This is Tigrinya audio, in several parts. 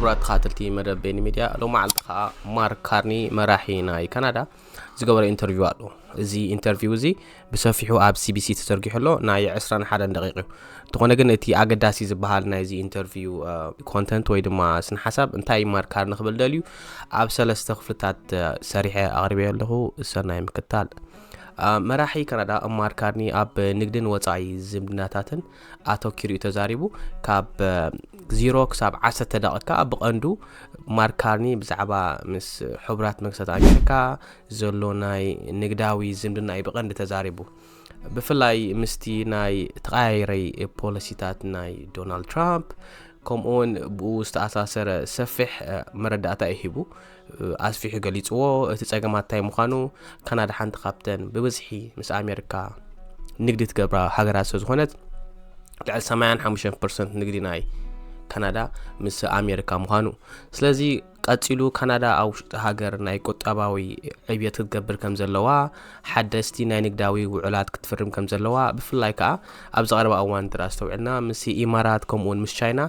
ክቡራት ተኸታተልቲ መደብ ቤኒ ሚድያ፣ ሎማዓልቲ ከዓ ማርክ ካርኒ፣ መራሒ ናይ ካናዳ፣ ዝገበረ ኢንተርቪው ኣሎ። እዚ ኢንተርቪው እዚ ብሰፊሑ ኣብ ሲቢሲ ተዘርጊሑ ኣሎ። ናይ ዕስራን ሓደን ደቂቕ እዩ። እንተኾነ ግን እቲ ኣገዳሲ ዝበሃል ናይዚ ኢንተርቪው ኮንተንት ወይ ድማ ስነ ሓሳብ እንታይ ማርክ ካርኒ ክብል ደልዩ፣ ኣብ ሰለስተ ክፍልታት ሰሪሐ ኣቕሪበዮ ኣለኹ። ሰናይ ምክትታል። መራሒ ካናዳ ማርክ ካርኒ ኣብ ንግድን ወፃኢ ዝምድናታትን ኣተኪሩ እዩ ተዛሪቡ። ካብ ዜሮ ክሳብ ዓሰርተ ደቂቕ ከዓ ብቐንዱ ማርክ ካርኒ ብዛዕባ ምስ ሕቡራት መንግስታት ኣሜሪካ ዘሎ ናይ ንግዳዊ ዝምድና እዩ ብቐንዲ ተዛሪቡ። ብፍላይ ምስቲ ናይ ተቐያይረይ ፖሊሲታት ናይ ዶናልድ ትራምፕ፣ ከምኡውን ብኡ ዝተኣሳሰረ ሰፊሕ መረዳእታ እዩ ሂቡ። ኣስፊሑ ገሊፅዎ። እቲ ፀገማት እንታይ ምዃኑ፣ ካናዳ ሓንቲ ካብተን ብብዝሒ ምስ ኣሜሪካ ንግዲ ትገብራ ሃገራት ስለ ዝኾነት፣ ልዕሊ ሰማንያን ሓሙሽተን ፐርሰንት ንግዲ ናይ ካናዳ ምስ ኣሜሪካ ምዃኑ። ስለዚ ቀፂሉ ካናዳ ኣብ ውሽጢ ሃገር ናይ ቁጠባዊ ዕብየት ክትገብር ከም ዘለዋ፣ ሓደስቲ ናይ ንግዳዊ ውዕላት ክትፍርም ከም ዘለዋ፣ ብፍላይ ከዓ ኣብዚ ቀረባ እዋን እንተ ኣስተውዕልና ምስ ኢማራት ከምኡውን ምስ ቻይና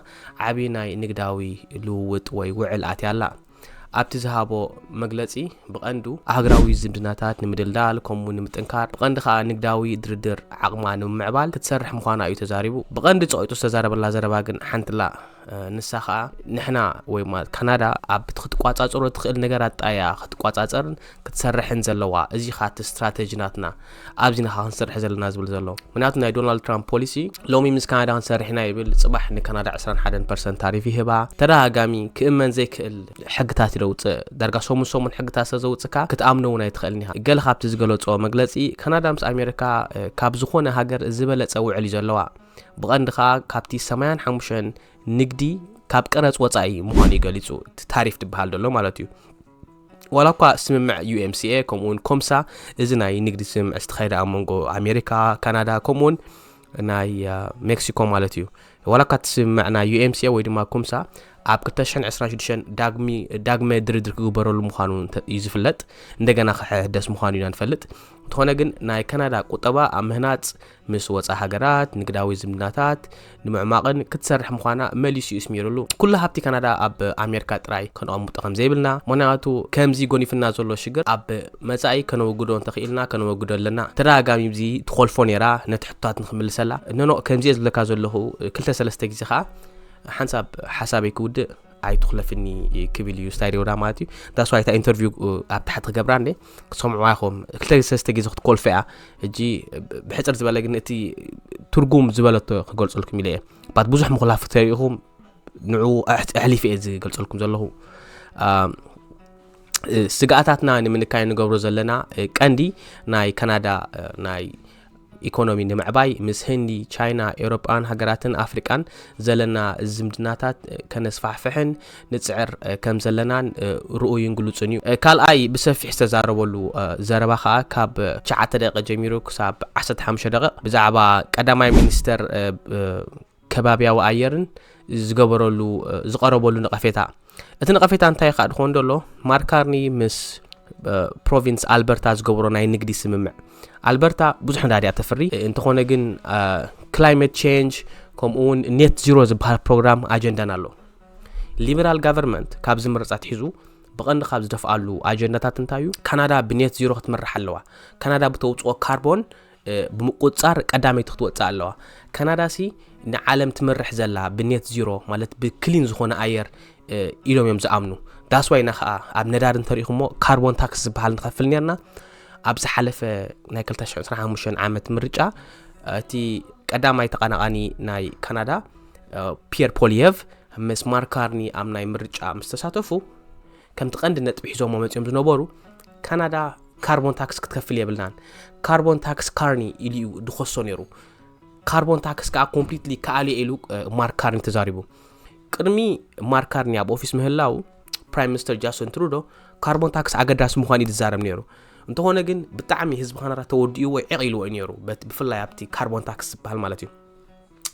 ዓብዪ ናይ ንግዳዊ ልውውጥ ወይ ውዕል ኣትያ ኣላ። ኣብቲ ዝሃቦ መግለፂ ብቐንዱ ኣህጉራዊ ዝምድናታት ንምድልዳል ከምኡ ንምጥንካር ብቐንዲ ከዓ ንግዳዊ ድርድር ዓቕማ ንምምዕባል ክትሰርሕ ምዃና እዩ ተዛሪቡ። ብቐንዲ ፀቂጡ ዝተዛረበላ ዘረባ ግን ሓንትላ ንሳ ኸዓ ንሕና ወይ ማለት ካናዳ ኣብ ክትቋፃፀሮ ትኽእል ነገራት ጣያ ክትቋፃፀርን ክትሰርሕን ዘለዋ፣ እዚ ኻቲ ስትራተጂ ናትና፣ ኣብዚ ንኻ ክንሰርሕ ዘለና ዝብል ዘሎ። ምክንያቱ ናይ ዶናልድ ትራምፕ ፖሊሲ ሎሚ ምስ ካናዳ ክንሰርሕ ኢና ይብል፣ ፅባሕ ንካናዳ ዕስራን ሓደን ፐርሰንት ታሪፍ ይህባ። ተደጋጋሚ ክእመን ዘይክእል ሕግታት ይለውፅእ። ዳርጋ ሰሙን ሰሙን ሕግታት ስለ ዘውፅካ ክትኣምኖ እውን ኣይትኽእልን ኢኻ። ገለ ካብቲ ዝገለፆ መግለፂ፣ ካናዳ ምስ ኣሜሪካ ካብ ዝኾነ ሃገር ዝበለፀ ውዕል እዩ ዘለዋ። ብቐንዲ ኸዓ ካብቲ ሰማንያን ሓሙሽተን ንግዲ ካብ ቀረፅ ወፃኢ ምዃኑ እዩ ገሊፁ። እቲ ታሪፍ ዝበሃል ዘሎ ማለት እዩ። ዋላ እኳ ስምምዕ ዩኤምሲኤ ከምኡውን ኮምሳ፣ እዚ ናይ ንግዲ ስምምዕ ዝተኻየደ ኣብ መንጎ ኣሜሪካ፣ ካናዳ ከምኡውን ናይ ሜክሲኮ ማለት እዩ። ዋላ እኳ እቲ ስምምዕ ናይ ዩኤምሲኤ ወይ ድማ ኮምሳ ኣብ ክልተ ሽሕን ዕስራን ሽዱሽተን ዳግሚ ዳግመ ድርድር ክግበረሉ ምዃኑ እዩ ዝፍለጥ። እንደገና ክሕደስ ምዃኑ ኢና ንፈልጥ። እንተኾነ ግን ናይ ካናዳ ቁጠባ ኣብ ምህናፅ ምስ ወፃኢ ሃገራት ንግዳዊ ዝምድናታት ንምዕማቕን ክትሰርሕ ምዃና መሊሱ እዩ ስሚሩሉ። ኩሉ ሃብቲ ካናዳ ኣብ ኣሜሪካ ጥራይ ከነቐምጦ ከም ዘይብልና፣ ምክንያቱ ከምዚ ጎኒፍና ዘሎ ሽግር ኣብ መጻኢ ከነወግዶ እንተኽኢልና ከነወግዶ ኣለና። ተደጋጋሚ ብዚ ትኾልፎ ነይራ ነቲ ሕቶታት ንክምልሰላ። ነኖ ከምዚ እየ ዝብለካ ዘለኹ ክልተ ሰለስተ ግዜ ከዓ ሓንሳብ ሓሳበይ ክውድእ ኣይትኹለፍኒ ክብል እዩ ስታይል ዮዳ ማለት እዩ። ዳስዋ እታ ኢንተርቪው ኣብ ታሕቲ ክገብራ እንደ ክሰምዑዋ ኢኹም። ክልተ ሰለስተ ግዜ ክትኮልፈ እያ። ሕጂ ብሕፅር ዝበለ ግን እቲ ትርጉም ዝበለቶ ክገልፀልኩም ኢለ እየ። ባት ብዙሕ ምኹላፍ ተሪኢኹም ንዑ ኣሕሊፈ እየ ዝገልፀልኩም ዘለኹ። ስግኣታትና ንምንካይ ንገብሮ ዘለና ቀንዲ ናይ ካናዳ ናይ ኢኮኖሚ ንምዕባይ ምስ ህንዲ፣ ቻይና፣ ኤውሮጳን ሃገራትን ኣፍሪቃን ዘለና ዝምድናታት ከነስፋሕፍሕን ንጽዕር ከም ዘለናን ርኡይን ግሉጽን እዩ። ካልኣይ ብሰፊሕ ዝተዛረበሉ ዘረባ ከኣ ካብ ትሽዓተ ደቂቕ ጀሚሩ ክሳብ ዓሰርተ ሓሙሽተ ደቂቕ ብዛዕባ ቀዳማይ ሚኒስተር ከባብያዊ ኣየርን ዝገበረሉ ዝቐረበሉ ነቐፌታ። እቲ ነቐፌታ እንታይ ከዓ ድኾን ደሎ ማርካርኒ ምስ ፕሮቪንስ ኣልበርታ ዝገብሮ ናይ ንግዲ ስምምዕ። ኣልበርታ ብዙሕ ነዳዲ እያ ተፍሪ፣ እንተኾነ ግን ክላይመት ቼንጅ ከምኡ እውን ኔት ዚሮ ዝበሃል ፕሮግራም ኣጀንዳን ኣሎ። ሊበራል ጋቨርንመንት ካብ ዝምረፅ ኣትሒዙ ብቐንዲ ካብ ዝደፍኣሉ ኣጀንዳታት እንታይ እዩ? ካናዳ ብኔት ዚሮ ክትምራሕ ኣለዋ። ካናዳ ብተውፅኦ ካርቦን ብምቁፃር ቀዳመይቲ ክትወፅእ ኣለዋ። ካናዳ ሲ ንዓለም ትምርሕ ዘላ ብኔት ዚሮ ማለት ብክሊን ዝኾነ ኣየር ኢሎም እዮም ዝኣምኑ። ዳስዋይና ከዓ ኣብ ነዳዲ እንተሪኢኹሞ ካርቦን ታክስ ዝበሃል ንኸፍል ነርና። ኣብ ዝሓለፈ ናይ ክልተ ሽሕን ዕስራን ሓሙሽተን ዓመት ምርጫ እቲ ቀዳማይ ተቐናቓኒ ናይ ካናዳ ፒየር ፖሊየቭ ምስ ማርካርኒ ኣብ ናይ ምርጫ ምስ ተሳተፉ ከምቲ ቀንዲ ነጥቢ ሒዞሞ መፂኦም ዝነበሩ ካናዳ ካርቦን ታክስ ክትከፍል የብልናን። ካርቦን ታክስ ካርኒ ኢሉ እዩ ድኸሶ ነይሩ። ካርቦን ታክስ ከዓ ኮምፕሊትሊ ከኣልዮ ኢሉ ማርክ ካርኒ ተዛሪቡ። ቅድሚ ማርክ ካርኒ ኣብ ኦፊስ ምህላው ፕራይም ሚኒስተር ጃስቲን ትሩዶ ካርቦን ታክስ ኣገዳሲ ምዃኑ እዩ ዝዛረብ ነይሩ። እንተኾነ ግን ብጣዕሚ ህዝቢ ካናዳ ተወዲእዎ ዕቕ ኢልዎ እዩ ነይሩ፣ ብፍላይ ኣብቲ ካርቦን ታክስ ዝበሃል ማለት እዩ።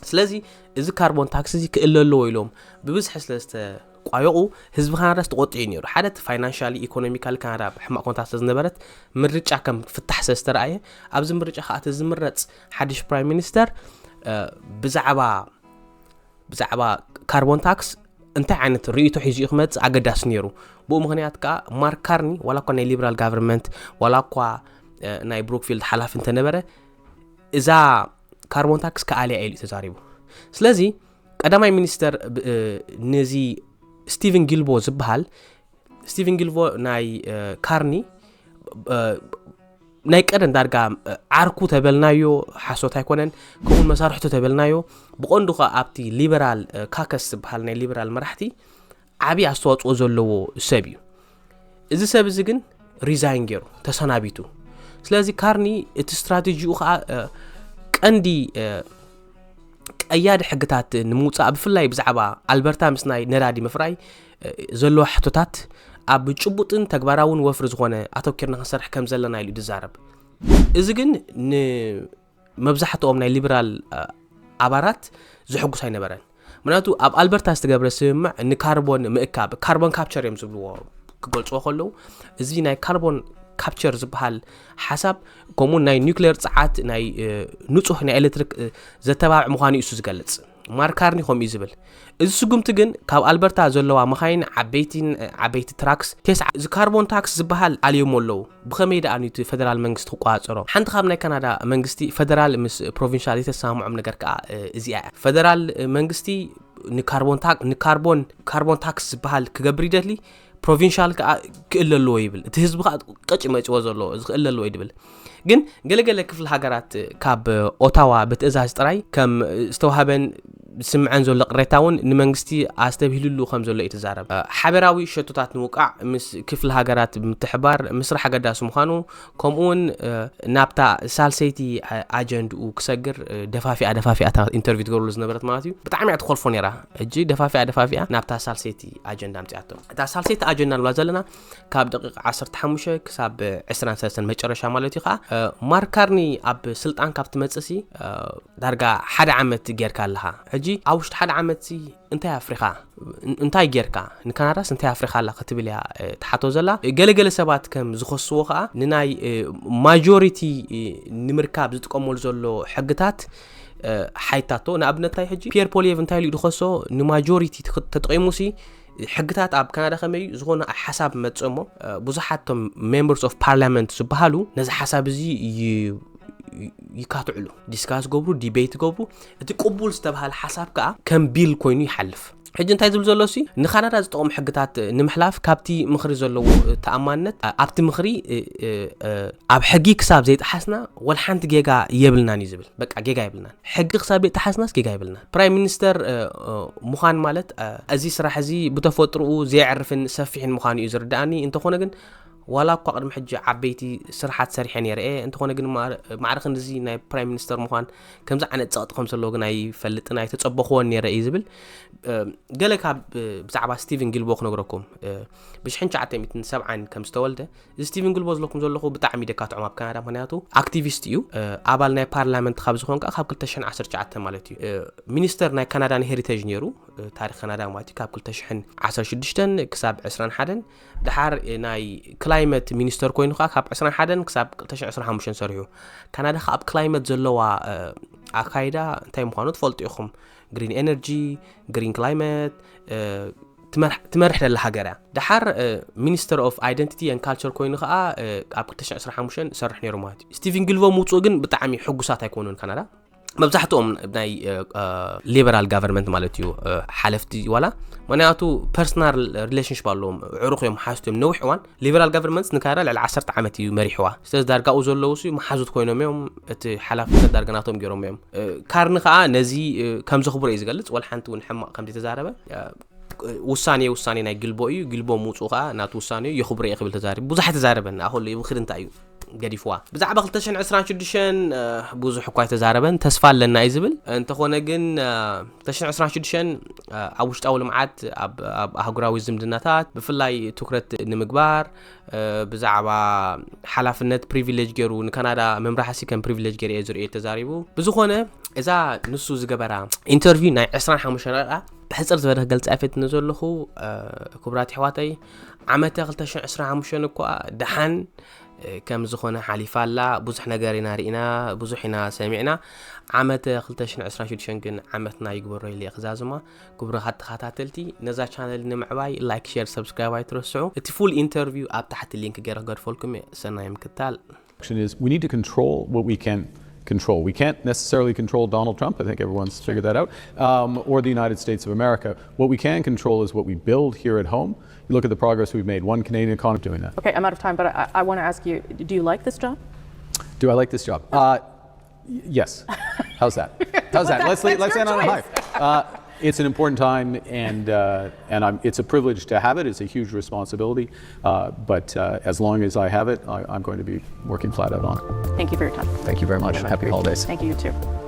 ስለዚ እዚ ካርቦን ታክስ እዚ ክእለ ኣለዎ ኢሎም ብብዝሒ ስለ ዝተቋየቑ ህዝቢ ካናዳ ዝተቆጥዑ ነይሩ። ሓደ እቲ ፋይናንሻሊ ኢኮኖሚካሊ ካናዳ ሕማቕ ኩነታት ስለ ዝነበረት ምርጫ ከም ፍታሕ ስለ ዝተረኣየ ኣብዚ ምርጫ ከዓ እቲ ዝምረፅ ሓድሽ ፕራይም ሚኒስተር ብዛዕባ ብዛዕባ ካርቦን ታክስ እንታይ ዓይነት ርእይቶ ሒዙ እዩ ክመጽእ ኣገዳሲ ነይሩ። ብኡ ምኽንያት ከዓ ማርክ ካርኒ ዋላ እኳ ናይ ሊበራል ጋቨርንመንት ዋላ እኳ ናይ ብሩክፊልድ ሓላፊ እንተነበረ እዛ ካርቦን ታክስ ክኣልያ ኢሉ ተዛሪቡ። ስለዚ ቀዳማይ ሚኒስተር ነዚ ስቲቨን ጊልቦ ዝበሃል ስቲቨን ጊልቦ ናይ ካርኒ ናይ ቀደም ዳርጋ ዓርኩ ተበልናዮ ሓሶት ኣይኮነን፣ ከምኡን መሳርሕቱ ተበልናዮ። ብቐንዱ ከ ኣብቲ ሊበራል ካከስ ዝበሃል ናይ ሊበራል መራሕቲ ዓብዪ ኣስተዋፅኦ ዘለዎ ሰብ እዩ። እዚ ሰብ እዚ ግን ሪዛይን ገይሩ ተሰናቢቱ። ስለዚ ካርኒ እቲ ስትራቴጂኡ ከዓ ቀንዲ ቀያዲ ሕግታት ንምውፃእ ብፍላይ ብዛዕባ ኣልበርታ ምስ ናይ ነዳዲ ምፍራይ ዘለዋ ሕቶታት ኣብ ጭቡጥን ተግባራውን ወፍሪ ዝኾነ ኣተኪርና ክንሰርሕ ከም ዘለና ኢሉ ዝዛረብ። እዚ ግን ንመብዛሕትኦም ናይ ሊበራል ኣባላት ዝሕጉስ ኣይነበረን። ምክንያቱ ኣብ ኣልበርታ ዝተገብረ ስምምዕ ንካርቦን ምእካብ ካርቦን ካፕቸር እዮም ዝብልዎ ክገልፅዎ ከለዉ፣ እዚ ናይ ካርቦን ካፕቸር ዝበሃል ሓሳብ ከምኡ ናይ ኒክሌር ፀዓት ናይ ንፁህ ናይ ኤሌክትሪክ ዘተባብዕ ምዃኑ እዩ እሱ ዝገልፅ። ማርክ ካርኒ ከምኡ እዩ ዝብል። እዚ ስጉምቲ ግን ካብ ኣልበርታ ዘለዋ መኻይን ዓበይቲ ዓበይቲ ትራክስ ቴስዓ እዚ ካርቦን ታክስ ዝበሃል ኣልዮሞ ኣለዉ። ብኸመይ ደኣ እቲ ፈደራል መንግስቲ ክቆፃፀሮ? ሓንቲ ካብ ናይ ካናዳ መንግስቲ ፈደራል ምስ ፕሮቪንሻል የተሰማምዖም ነገር ከዓ እዚኣ እያ። ፈደራል መንግስቲ ንካርቦን ንካርቦን ካርቦን ታክስ ዝበሃል ክገብር ይደሊ፣ ፕሮቪንሻል ከዓ ክእለ ኣለዎ ይብል። እቲ ህዝቢ ከዓ ቀጭ መጭዎ ዘሎ እዚ ክእለ ኣለዎ ይብል። ግን ገለገለ ክፍሊ ሃገራት ካብ ኦታዋ ብትእዛዝ ጥራይ ከም ዝተዋሃበን ዝስምዐን ዘሎ ቅሬታ እውን ንመንግስቲ ኣስተብሂልሉ ከም ዘሎ እዩ ተዛረብ። ሓበራዊ ሸቶታት ንውቃዕ ምስ ክፍሊ ሃገራት ብምትሕባር ምስራሕ ኣገዳሲ ምዃኑ፣ ከምኡ እውን ናብታ ሳልሰይቲ ኣጀንድኡ ክሰግር ደፋፊኣ ደፋፊኣ ኢንተርቪው ትገብርሉ ዝነበረት ማለት እዩ። ብጣዕሚ እያ ትኮልፎ ነራ። ሕጂ ደፋፊኣ ደፋፊኣ ናብታ ሳልሰይቲ ኣጀንዳ ኣምፅኣቶ። እታ ሳልሰይቲ ኣጀንዳ ንብላ ዘለና ካብ ደቂቃ ዓሰርተ ሓሙሽተ ክሳብ ዕስራን ሰለስተን መጨረሻ ማለት እዩ ከዓ ማርክ ካርኒ ኣብ ስልጣን ካብ ትመፅእ ሲ ዳርጋ ሓደ ዓመት ጌርካ ኣለኻ። ሕጂ ኣብ ውሽጢ ሓደ ዓመት ሲ እንታይ ኣፍሪኻ እንታይ ጌርካ ንካናዳስ እንታይ ኣፍሪኻ ኣላ ክትብል እያ ትሓቶ ዘላ። ገለገለ ሰባት ከም ዝኸስዎ ከዓ ንናይ ማጆሪቲ ንምርካብ ዝጥቀመሉ ዘሎ ሕግታት ሓይታቶ። ንኣብነት እንታይ ሕጂ ፒየር ፖሊየቭ እንታይ ኢሉ ድኸሶ ንማጆሪቲ ተጠቂሙ ሲ ሕግታት ኣብ ካናዳ ከመይ ዝኾነ ሓሳብ መጽእ እሞ ብዙሓት ቶም ሜምበርስ ኦፍ ፓርላመንት ዝበሃሉ ነዚ ሓሳብ እዚ ይካትዕሉ፣ ዲስካስ ገብሩ፣ ዲቤት ገብሩ። እቲ ቅቡል ዝተባሃለ ሓሳብ ከዓ ከም ቢል ኮይኑ ይሓልፍ። ሕጂ እንታይ ዝብል ዘሎ ሲ ንካናዳ ዝጠቕሙ ሕግታት ንምሕላፍ ካብቲ ምኽሪ ዘለዎ ተኣማንነት ኣብቲ ምኽሪ ኣብ ሕጊ ክሳብ ዘይጠሓስና ወላ ሓንቲ ጌጋ የብልናን እዩ ዝብል። በቃ ጌጋ የብልናን። ሕጊ ክሳብ ዘይጠሓስናስ ጌጋ የብልናን። ፕራይም ሚኒስተር ምዃን ማለት እዚ ስራሕ እዚ ብተፈጥሮኡ ዘየዕርፍን ሰፊሕን ምዃኑ እዩ ዝርድኣኒ። እንተኾነ ግን ዋላ እኳ ቅድሚ ሕጂ ዓበይቲ ስራሓት ሰሪሐ ነይረ እየ፣ እንተኾነ ግን ማዕረ ክንድዚ ናይ ፕራይም ሚኒስተር ምዃን ከምዚ ዓይነት ጸቕጢ ከም ዘለዎ ግን ኣይፈልጥን ኣይተጸበኽዎን ነይረ እዩ ዝብል። ገለ ካብ ብዛዕባ ስቲቨን ጊልቦ ክነግረኩም። ብሽሕን ትሽዓተ ሚእትን ሰብዓን ከም ዝተወልደ እዚ ስቲቨን ጊልቦ ዝለኩም ዘለኹ ብጣዕሚ ደካትዖም ኣብ ካናዳ፣ ምክንያቱ ኣክቲቪስት እዩ። ኣባል ናይ ፓርላመንት ካብ ዝኾን ከዓ ካብ ክልተ ሽሕን ዓሰርተ ትሽዓተ ማለት እዩ። ሚኒስተር ናይ ካናዳን ሄሪቴጅ ነይሩ፣ ታሪክ ካናዳ ማለት እዩ። ካብ ክልተ ሽሕን ዓሰርተ ሽዱሽተን ክሳብ ዕስራን ሓደን፣ ድሓር ናይ ክላይመት ሚኒስተር ኮይኑ ከዓ ካብ ዕስራን ሓደን ክሳብ ክልተ ሽሕን ዕስራን ሓሙሽተን ሰሪሑ። ካናዳ ከዓ ኣብ ክላይመት ዘለዋ ኣካይዳ እንታይ ምዃኑ ትፈልጡ ኢኹም። ግሪን ኤነርጂ፣ ግሪን ክላይመት ትመርሕ ደላ ሃገር እያ። ድሓር ሚኒስተር ኦፍ ኣይደንቲቲ ን ካልቸር ኮይኑ ከዓ ኣብ ክልተ ሽሕን ዕስራን ሓሙሽተን ሰርሕ ነይሩ ማለት እዩ። ስቲቨን ጊልቦ ምውፅኡ ግን ብጣዕሚ ሕጉሳት ኣይኮኑን ካናዳ። መብዛሕትኦም ናይ ሊበራል ጋቨርንመንት ማለት እዩ ሓለፍቲ ዋላ፣ ምክንያቱ ፐርሰናል ሪሌሽንሽፕ ኣለዎም። ዕሩኽ እዮም፣ ሓዝቱ እዮም። ነዊሕ እዋን ሊበራል ጋቨርንመንት ንካናዳ ልዕሊ ዓሰርተ ዓመት እዩ መሪሕዋ። ስለዚ ዳርጋኡ ዘለዉ ሲ መሓዙት ኮይኖም እዮም። እቲ ሓላፍነት ዳርጋ ናቶም ገይሮም እዮም። ካርኒ ከዓ ነዚ ከም ዘኽብሮ እዩ ዝገልፅ። ወላ ሓንቲ እውን ሕማቕ ከም ዘይተዛረበ ውሳኔ ውሳኔ ናይ ግልቦ እዩ። ግልቦ ምውፁ ከዓ ናቱ ውሳኔ እዩ። የኽብሮ እየ ክብል ተዛሪቡ። ብዙሕ ተዛረበ። ንኣ ከሎ ይብኽድ እንታይ እዩ ገዲፍዋ። ብዛዕባ ክልተ ሽሕን ዕስራን ሽዱሽተን ብዙሕ እኳ ኣይተዛረበን። ተስፋ ኣለና እዩ ዝብል። እንተኾነ ግን ክልተ ሽሕን ዕስራን ሽዱሽተን ኣብ ውሽጣዊ ልምዓት ኣብ ኣህጉራዊ ዝምድናታት ብፍላይ ትኩረት ንምግባር ብዛዕባ ሓላፍነት ፕሪቪሌጅ ገይሩ ንካናዳ ምምራሕ ሲ ከም ፕሪቪሌጅ ገይሩ እየ ዝርእዮ ተዛሪቡ። ብዝኾነ እዛ ንሱ ዝገበራ ኢንተርቪው ናይ ዕስራን ሓሙሽተን ደቂቃ ብሕፅር ዝበለ ክገልፃ እየ ፈትነ ዘለኹ። ክቡራት ኣሕዋተይ ዓመተ ክልተ ሽሕን ዕስራን ሓሙሽተን እኳ ደሓን ከም ዝኾነ ሓሊፋ ኣላ። ብዙሕ ነገር ኢና ርኢና፣ ብዙሕ ኢና ሰሚዕና። ዓመት ክልተ ሽሕን ዕስራን ሽዱሽተን ግን ዓመትና ይግበሮ ኢለ እየ ክዛዝማ። ክቡራት ተኸታተልቲ፣ ነዛ ቻነል ንምዕባይ ላይክ፣ ሼር፣ ሰብስክራይብ ኣይትረስዑ። እቲ ፉል ኢንተርቪው ኣብ ታሕቲ ሊንክ ገይረ ክገድፈልኩም እየ። ሰናይ ምክታል። Is we need to control what we can control. We can't necessarily control Donald Trump. I think everyone's figured that out. Um, or the United States of America. What we can control is what we build here at home. You look at the progress we've made. One Canadian economy doing that. Okay, I'm out of time, but I, I want to ask you: Do you like this job? Do I like this job? Uh, y- yes. How's that? How's that? Let's let's end on a high. Uh, it's an important time, and uh, and I'm, it's a privilege to have it. It's a huge responsibility, uh, but uh, as long as I have it, I, I'm going to be working flat out on it. Thank you for your time. Thank you very much. Happy holidays. Thank you, you too.